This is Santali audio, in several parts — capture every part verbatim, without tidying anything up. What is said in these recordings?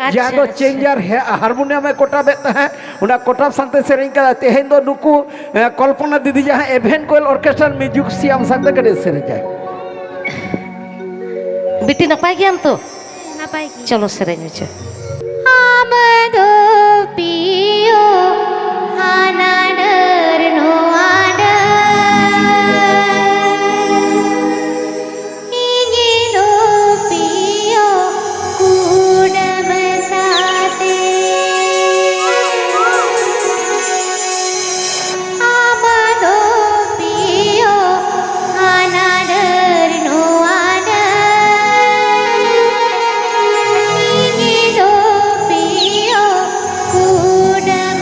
ᱟᱪᱪᱷᱟ, ᱡᱟᱦᱟᱸ ᱫᱚ ᱟᱪᱪᱷᱟ᱾ ᱪᱮᱱᱡᱟᱨ ᱦᱮ-, ᱦᱟᱨᱢᱳᱱᱤᱭᱟᱢ ᱮ ᱠᱚᱴᱟᱵᱮᱫ ᱛᱟᱦᱮᱸᱫ, ᱚᱱᱟ ᱠᱚᱴᱟᱵ ᱥᱟᱶᱛᱮ ᱥᱮᱨᱮᱧ ᱠᱟᱫᱟ᱾ ᱛᱮᱦᱮᱧ ᱫᱚ ᱱᱩᱠᱩ, ᱮ, ᱠᱚᱞᱯᱚᱱᱟ ᱫᱤᱫᱤ ᱡᱟᱦᱟᱸ ᱮᱵᱷᱮᱱ ᱠᱚᱭᱮᱞ ᱚᱨᱠᱮᱥᱴᱨᱟ ᱢᱤᱭᱩᱡᱤᱠᱥᱤᱭᱟᱢ ᱥᱟᱶᱛᱮ ᱠᱟᱹᱴᱤᱡ ᱥᱮᱨᱮᱧᱟᱭ᱾ ᱵᱤᱴᱤ, ᱱᱟᱯᱟᱭ ᱜᱮᱭᱟᱢ ᱛᱚ? ᱱᱟᱯᱟᱭ ᱜᱮ᱾ ᱪᱚᱞᱚ, ᱥᱮᱨᱮᱧ ᱢᱮᱥᱮ᱾ ᱟᱢ ᱫᱚ ᱯᱤᱭᱳ ᱦᱟᱱᱟ ᱰᱟᱹᱨ ᱱᱚᱣᱟ ᱰᱟᱹᱨ, ᱤᱧ ᱫᱚ ᱯᱤᱭᱳ ᱠᱩᱰᱟᱹᱢ ᱥᱟᱛᱮ᱾ ᱟᱢ ᱫᱚ ᱯᱤᱭᱳ ᱦᱟᱱᱟ ᱰᱟᱹᱨ ᱱᱚᱣᱟ ᱰᱟᱹᱨ, ᱤᱧ ᱫᱚ ᱯᱤᱭᱳ ᱠᱩᱰᱟᱹᱢ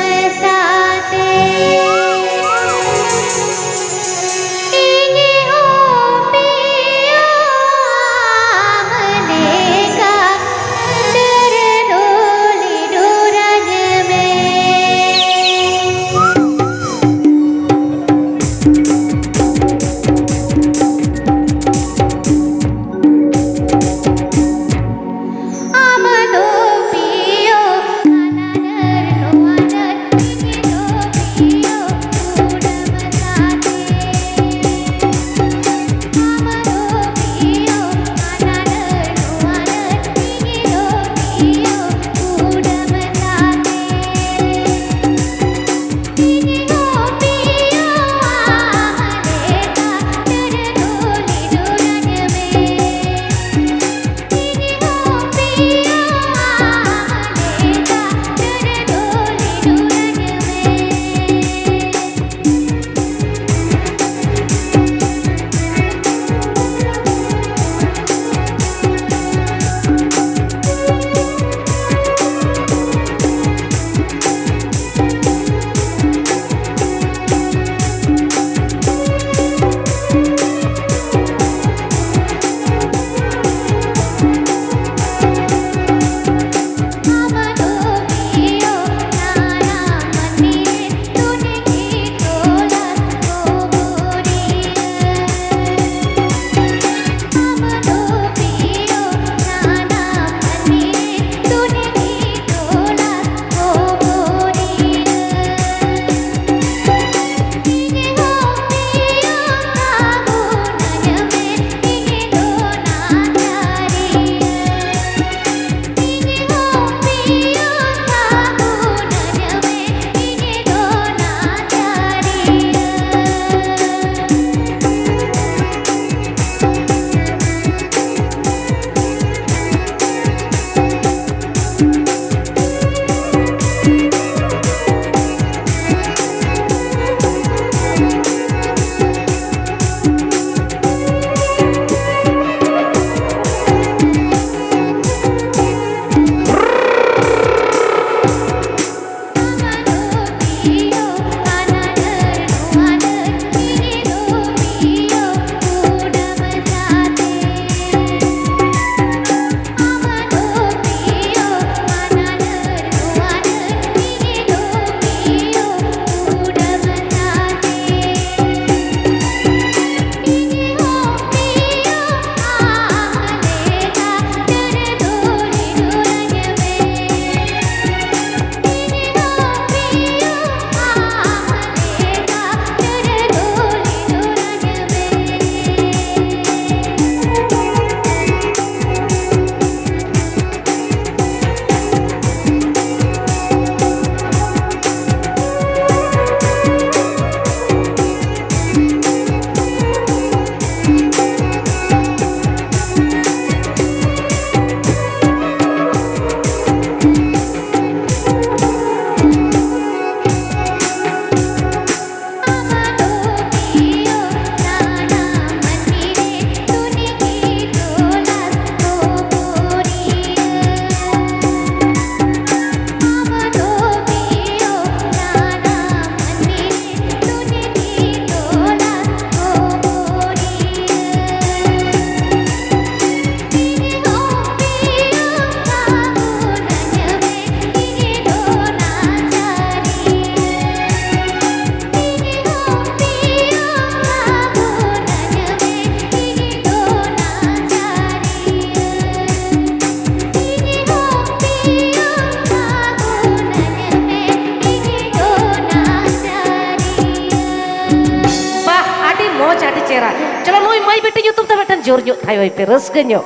ᱡᱳᱨ ᱧᱚᱜ ᱛᱷᱟᱭᱚᱭ ᱯᱮ, ᱨᱟᱹᱥᱠᱟᱹ ᱧᱚᱜ᱾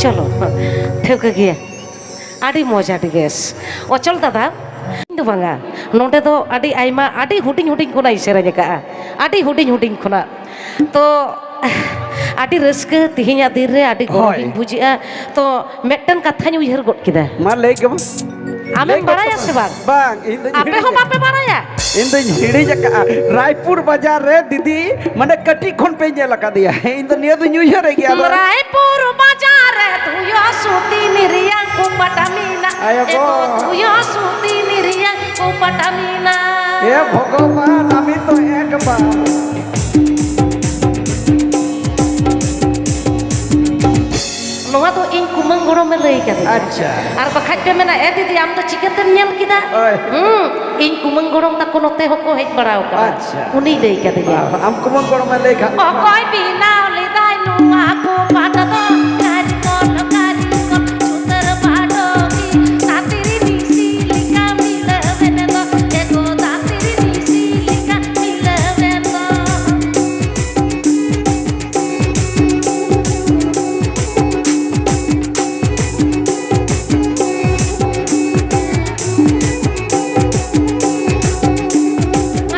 ᱪᱚᱞᱚ, ᱴᱷᱟᱹᱣᱠᱟᱹ ᱜᱮᱭᱟ᱾ ᱟᱹᱰᱤ ᱢᱚᱡᱽ, ᱟᱹᱰᱤ ᱵᱮᱥ᱾ ᱚᱪᱚᱞ ᱫᱟᱫᱟ, ᱤᱧ ᱫᱚ ᱵᱟᱝᱟ, ᱱᱚᱰᱮ ᱫᱚ ᱟᱹᱰᱤ ᱟᱭᱢᱟ, ᱟᱹᱰᱤ ᱦᱩᱰᱤᱧ ᱦᱩᱰᱤᱧ ᱠᱷᱚᱱᱟᱜ ᱤᱧ ᱥᱮᱨᱮᱧ ᱟᱠᱟᱫᱼᱟ, ᱟᱹᱰᱤ ᱦᱩᱰᱤᱧ ᱦᱩᱰᱤᱧ ᱠᱷᱚᱱᱟᱜ᱾ ᱛᱚ, ᱟᱹᱰᱤ ᱨᱟᱹᱥᱠᱟᱹ ᱛᱮᱦᱮᱧᱟᱜ ᱫᱤᱱ ᱨᱮ, ᱟᱹᱰᱤ ᱜᱚᱨᱚᱵᱽ ᱦᱳᱭ᱾ ᱤᱧ ᱵᱩᱡᱷᱟᱹᱜᱼᱟ᱾ ᱛᱚ, ᱢᱤᱫᱴᱮᱱ ᱠᱟᱛᱷᱟᱧ ᱩᱭᱦᱟᱹᱨ ᱜᱚᱫ ᱠᱮᱫᱟ᱾ ᱢᱟ ᱞᱟᱹᱭ ᱜᱮ ᱢᱟ᱾ ᱟᱢᱮᱢ ᱞᱟᱹᱭ ᱜᱚᱫ ᱵᱟᱲᱟᱭᱟ ᱠᱟᱜ ᱥᱮ ᱢᱮ᱾ ᱵᱟᱝ? ᱵᱟᱝ, ᱤᱧ ᱫᱚᱧ ᱟᱯᱮ ᱦᱤᱲᱤᱧ ᱦᱚᱸ ᱟᱠᱟᱫᱼᱟ᱾ ᱵᱟᱯᱮ ᱵᱟᱲᱟᱭᱟ? ᱤᱧ ᱫᱚᱧ ᱦᱤᱲᱤᱧ ᱟᱠᱟᱫᱼᱟ᱾ ᱨᱟᱭᱯᱩᱨ ᱵᱟᱡᱟᱨ ᱨᱮ ᱫᱤᱫᱤ, ᱢᱟᱱᱮ, ᱠᱟᱹᱴᱤᱡ ᱠᱷᱚᱱ ᱯᱮ ᱧᱮᱞ ᱟᱠᱟᱫᱮᱭᱟ᱾ ᱤᱧ ᱫᱚ ᱱᱤᱭᱟᱹ ᱫᱚᱧ ᱩᱭᱦᱟᱹᱨᱮᱫ ᱜᱮᱭᱟ᱾ ᱟᱫᱚ ᱨᱟᱭᱯᱩᱨ ᱵᱟᱡᱟᱨ ᱨᱮ ᱫᱷᱩᱭᱚ ᱥᱩᱛᱤ ᱱᱤᱨᱤᱭᱟᱝ ᱠᱚ ᱯᱟᱴᱟᱢᱤᱱᱟ᱾ ᱟᱭᱳ ᱮ ᱜᱚ᱾ ᱜᱚ, ᱫᱷᱩᱭᱚ ᱥᱩᱛᱤ ᱱᱤᱨᱤᱭᱟᱝ ᱠᱚ ᱯᱟᱴᱟᱢᱤᱱᱟ᱾ ᱮ ᱵᱷᱚᱜᱚᱵᱟᱱ, ᱟᱢᱤ ᱛᱚ ᱮᱠᱵᱟᱨ᱾ ᱱᱚᱣᱟ ᱫᱚ ᱤᱧ ᱠᱩᱢᱟᱹᱝ ᱜᱚᱲᱚᱢᱮ ᱞᱟᱹᱭ ᱠᱟᱫᱤᱧᱟ᱾ ᱟᱪᱪᱷᱟ᱾ ᱟᱨ ᱵᱟᱠᱷᱟᱡ ᱯᱮ ᱢᱮᱱᱟ, "ᱮ ᱫᱤᱫᱤ, ᱟᱢ ᱫᱚ ᱪᱤᱠᱟᱹᱛᱮᱢ ᱧᱮᱞ ᱠᱮᱫᱟ?" ᱳᱭ᱾ ᱦᱩᱸ, ᱤᱧ ᱠᱩᱢᱟᱹᱝ ᱜᱚᱲᱚᱢ ᱛᱟᱠᱚ ᱱᱚᱛᱮ ᱦᱚᱸᱠᱚ ᱦᱮᱡ ᱵᱟᱲᱟ ᱟᱠᱟᱱᱟ᱾ ᱟᱪᱪᱷᱟ᱾ ᱩᱱᱤᱭ ᱞᱟᱹᱭ ᱠᱟᱫᱤᱧᱟ᱾ ᱟᱨ ᱟᱢ ᱠᱩᱢᱟᱹᱝ ᱜᱚᱲᱚᱢᱮ ᱞᱟᱹᱭ ᱠᱷᱟᱱ? ᱚᱠᱚᱭ ᱵᱮᱱᱟᱣ ᱞᱮᱫᱟᱭ ᱱᱚᱣᱟ ᱠᱚ ᱯᱟᱴ ᱫᱚ? ᱠᱟᱹᱨᱤᱜᱚᱞ, ᱠᱟᱹᱨᱤᱜᱚᱞ, ᱥᱩᱛᱟᱹᱨ ᱵᱟᱰᱚᱜᱤ, ᱛᱟᱹᱛᱤᱨᱤ ᱢᱤᱥᱤ ᱞᱮᱠᱟ ᱢᱤᱞᱟᱹᱣᱮᱱ ᱫᱚ, ᱮ ᱜᱚ ᱛᱟᱹᱛᱤᱨᱤ ᱢᱤᱥᱤ ᱞᱮᱠᱟ ᱢᱤᱞᱟᱹᱣᱮᱱ ᱫᱚ᱾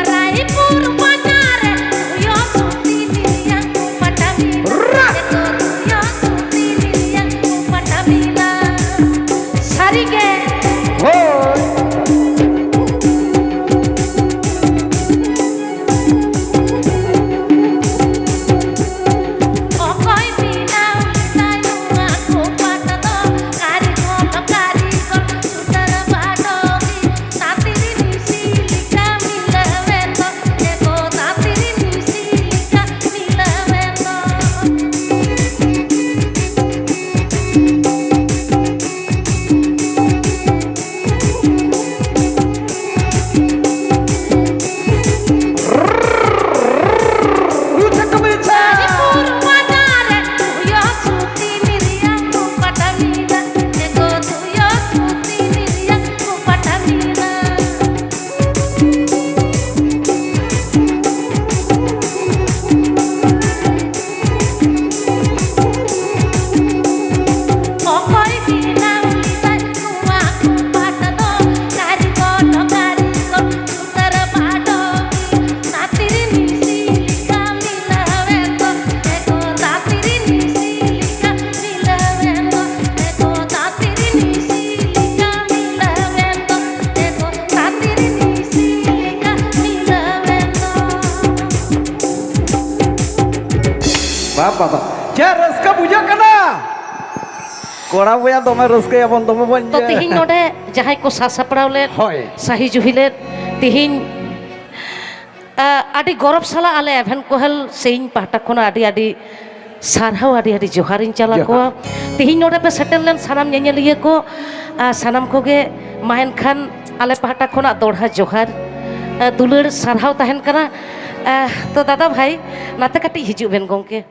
ᱨᱟᱭᱯᱩᱨ ᱵᱟᱡᱟᱨ ᱨᱮ ᱦᱩᱭᱩᱜ ᱥᱩᱛᱤ ᱱᱤᱨᱤᱭᱟ ᱯᱟᱴᱟᱵᱤᱸᱫᱷᱟᱹ ᱨᱮ ᱠᱚ ᱦᱩᱭᱩᱜ ᱵᱟᱵᱟ ᱫᱚ ᱪᱮᱫ ᱨᱟᱹᱥᱠᱟᱹ ᱵᱩᱡᱷᱟᱹᱜ ᱠᱟᱱᱟ᱾ ᱠᱚᱲᱟ ᱵᱚᱭᱟ ᱫᱚᱢᱮ ᱨᱟᱹᱥᱠᱟᱹᱭᱟᱵᱚᱱ, ᱫᱚᱢᱮ ᱵᱚᱱ ᱛᱚ ᱤᱭᱟᱹ᱾ ᱛᱤᱦᱤᱧ ᱱᱚᱰᱮ ᱡᱟᱦᱟᱸᱭ ᱠᱚ ᱥᱟᱥᱟᱯᱲᱟᱣ ᱞᱮᱫ, ᱦᱳᱭ᱾ ᱥᱟᱹᱦᱤ ᱡᱩᱦᱤ ᱞᱮᱫ, ᱛᱤᱦᱤᱧ, ᱟ, ᱟᱹᱰᱤ ᱜᱚᱨᱚᱵᱽ ᱥᱟᱞᱟᱜ ᱟᱞᱮ ᱮᱵᱷᱮᱱ ᱠᱚᱦᱮᱞ ᱥᱮ ᱤᱧ ᱯᱟᱦᱴᱟ ᱠᱷᱚᱱᱟᱜ ᱟᱹᱰᱤ ᱟᱹᱰᱤ ᱥᱟᱨᱦᱟᱣ, ᱟᱹᱰᱤ ᱟᱹᱰᱤ ᱡᱚᱦᱟᱨᱤᱧ ᱪᱟᱞ ᱡᱚᱦᱟᱨ᱾ ᱟᱠᱚᱣᱟ᱾ ᱛᱤᱦᱤᱧ ᱱᱚᱰᱮ ᱯᱮ ᱥᱮᱴᱮᱨ ᱞᱮᱱ ᱥᱟᱱᱟᱢ ᱧᱮᱧᱮᱞᱤᱭᱟᱹ ᱠᱚ, ᱟ, ᱥᱟᱱᱟᱢ ᱠᱚᱜᱮ ᱢᱟ ᱮᱱᱠᱷᱟᱱ ᱟᱞᱮ ᱯᱟᱦᱴᱟ ᱠᱷᱚᱱᱟᱜ ᱫᱚᱲᱦᱟ ᱡᱚᱦᱟᱨ, ᱟ, ᱫᱩᱞᱟᱹᱲ ᱥᱟᱨᱦᱟᱣ ᱛᱟᱦᱮᱱ ᱠᱟᱱᱟ᱾ ᱟ, ᱛᱚ ᱫᱟᱫᱟ ᱵᱷᱟᱭ, ᱱᱟᱛᱮ ᱠᱟᱹᱴᱤᱡ ᱦᱤᱡᱩᱜ ᱵᱮᱱ ᱜᱚᱢᱠᱮ᱾